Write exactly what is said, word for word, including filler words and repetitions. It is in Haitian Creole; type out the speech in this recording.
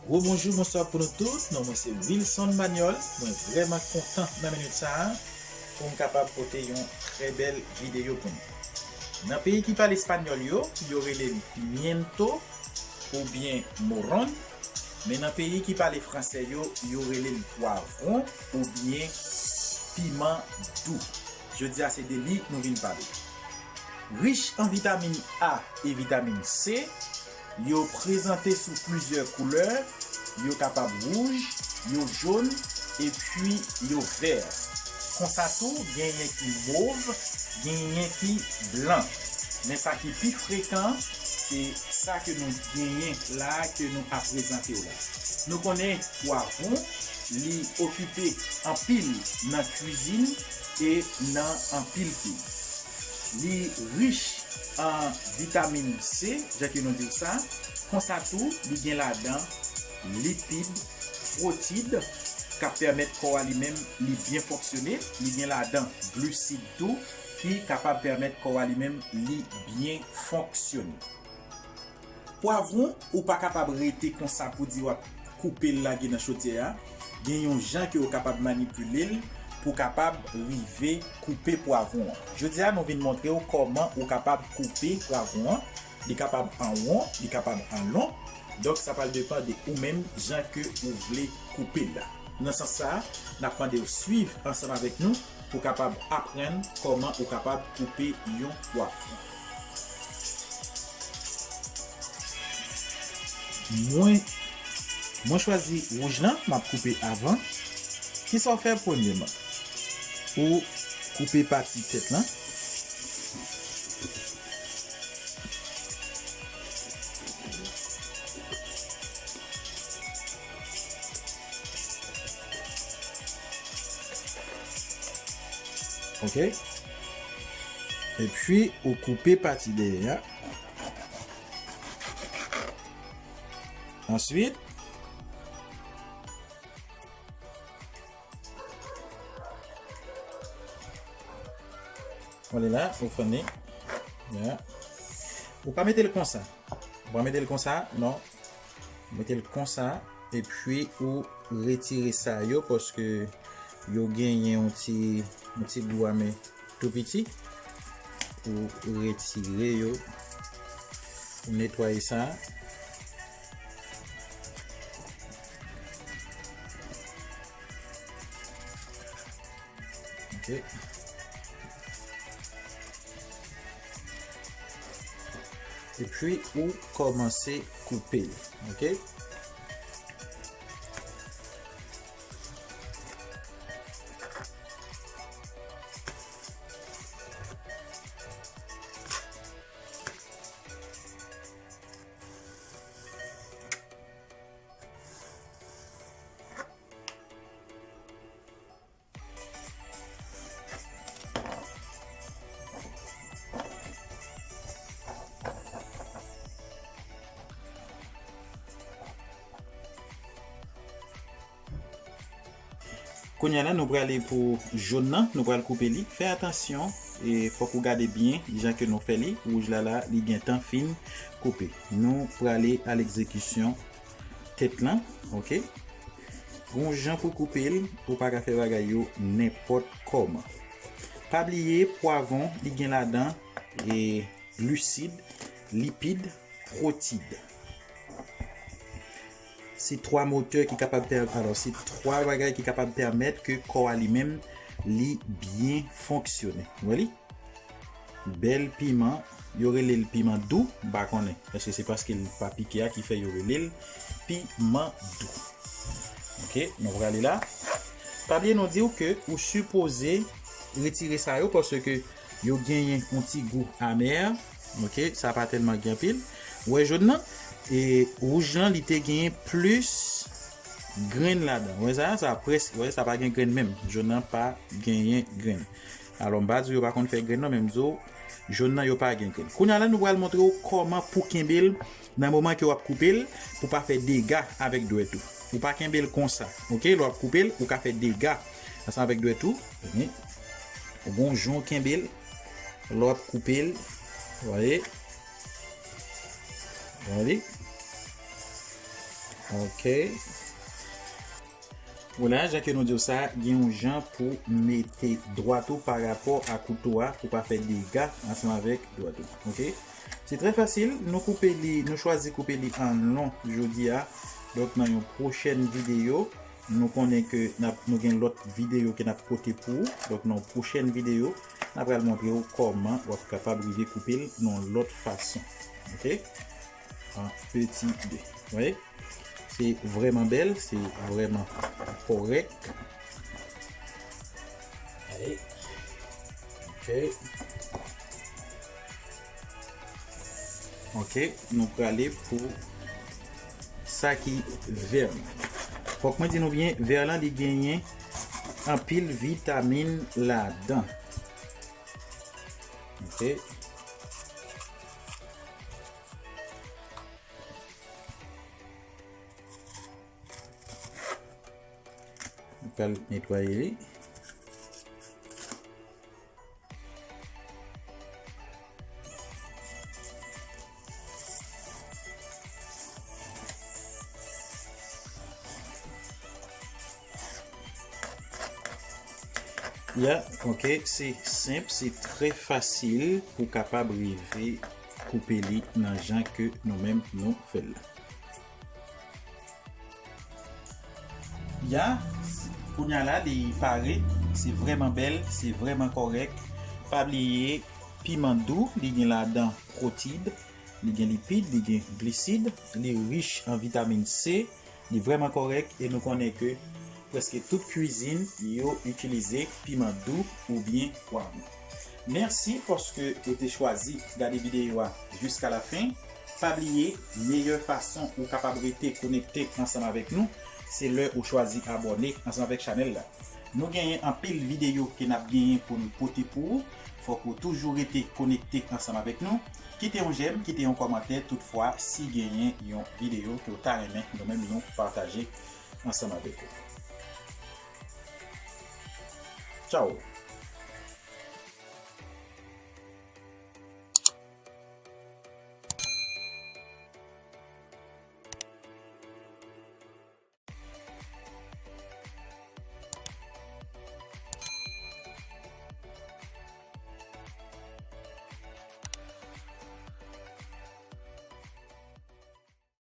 Gwo bonjou, bonswa pou nou tout. Non mwen se Wilson Manuel. Mwen vrèman kontan nan minit sa a pou m kapab pote yon trè bèl videyo pou nou. Nan peyi ki pale espanyòl yo, yo rele l pimiento oubyen morón, men nan peyi ki pale fransè yo, yo rele l pwavwon oubyen piman dou. Jodi a se de li nou vin pale. Rich an vitamin A e vitamin C, yo prezante sou plizyè koulè, yo kapab wouj, yo jòn, epi yo vè. Konsa tou, genyen ki mov, genyen ki blan. Men sa ki pi frekan, se sa ke nou genyen la, ke nou ap prezante w la. Nou konnen pwavwon, li okipe anpil nan kwizin e nan anpil peyi. Li rich an vitamin C, jan ke nou di w sa. Konsa tou, li gen ladan lipid, pwotid, k ap pèmèt kò a li menm li byen fonksyone. Li gen ladan glisid tou, ki kapab pèmèt kò a li menm li byen fonksyone. Pwavwon, ou pa kapab rete konsa pou di w ap koupe l lage nan chodyè a. Gen yon jan ke w kapab manipile l pou kapab rive koupe pwavwon an. Jodi a, nou vin montre w kòman ou kapab koupe pwavwon an. Li kapab an won, li kapab an long. Donk, sa pral depann de ou menm jan ke ou vle koupe l la. Nan sans sa a, n ap mande w swiv ansanm avèk nou pou kapab aprann kòman ou kapab koupe yon pwavwon. Mwen, mwen chwazi wouj lan, m ap koupe avan. Kisa w fè premyeman? Ou koupe pati tèt lan. Ok. Epi, ou koupe pati dèyè a. Answit, ou li la, ou fèmen. Ya. Ou pa mete l konsa. Ou pa mete l konsa, non. Mete l konsa, epi ou retire sa yo, paske yo genyen yon ti, yon ti gou amè tou piti. Ou retire yo, ou netwaye sa. Ok. Epi ou kòmanse koupe l. Ok. Kounye a la, nou prale pou jòn nan, nou pral koupe li. Fè atansyon, e fòk ou gade byen jan ke nou fè li. Wouj la la, li gentan fin koupe. Nou prale a legzekisyon tèt lan, ok? Gon jan pou koupe l, ou pa ka fè bagay yo nenpòt kòman. Pa bliye, pwavwon, li gen ladan, e, glisid, lipid, pwotid. Se twa motè ki kapab pè-, alò, se twa bagay ki kapab pèmèt ke kò a li menm, li byen fonksyone. Ou wè li? Bèl piman, yo rele l piman dou, m pa konnen. Èske se paske l pa pike a ki fè yo rele l piman dou? Ok, nou prale la. Pa bliye nou di w ke ou sipoze retire sa yo, paske yo genyen yon ti gou amè. Ok, sa pa tèlman gen anpil. Ou wè jòn nan? E wouj lan, li te genyen plis grenn ladan. Ou wè sa? Sa prèske, ou wè, sa pa gen grenn menm. Jòn nan pa genyen grenn. Alò, m pa di w yo pa konn fè grenn non, men m di w, jòn nan yo pa gen grenn. Kounye a la, nou pral montre w kòman pou kenbe l nan moman ke w ap koupe l, pou pa fè dega avèk dwèt ou. Ou pa kenbe l konsa, ok? Lè w ap koupe l, ou ka fè dega ansanm avèk dwèt ou. Ou gen, ou gen yon jan w kenbe l, lè w ap koupe l, w wè, w wè, Ok. Vwala, jan ke nou di w sa, gen yon jan pou mete dwat ou pa rapò a kouto a, pou pa fè dega ansanm avèk dwat ou. Ok? Se trè fasil, nou koupe li, nou chwazi koupe li an lon jodi a. Donk, nan yon pwochèn videyo, nou konnen ke n ap, nou gen lòt videyo ke n ap pote pou ou. Donk, nan yon pwochèn videyo, n ap pral montre w kòman w ap kapab rive koupe l nan yon lòt fason. Ok? An peti de. Wi. Se vrèman bèl, se vrèman kòrèk. Allez. Ok. Ok, nou prale pou sa ki vè. Fòk mwen di nou byen, vè lan li genyen anpil vitamin ladan. Ok. Nou pral netwaye li. Ya, ok, se senp, se trè fasil pou kapab rive koupe li nan jan ke nou menm nou fè l la. Ya, kounya la, li pare, se vrèman bèl, se vrèman kòrèk. Pa bliye, piman dou, li gen ladan pwotid, li gen lipid, li gen glisid, li rich an vitamin C, li vrèman kòrèk e nou konnen ke prèske tout kwizin yo itilize piman dou oubyen pwavwon. Mèsi paske ou te chwazi gade videyo a jiska la fen. Pa bliye, meyè fason ou kapab rete konekte ansanm avèk nou, se lè ou chwazi abòne ansanm avèk chanèl la. Nou genyen anpil videyo ke n ap genyen pou nou pote pou ou. Fòk ou toujou rete konekte ansanm avèk nou. Kite yon jèm, kite yon kòmantè, toutfwa, si genyen yon videyo ke w ta renmen nou menm nou pataje ansanm avèk ou. Tchao!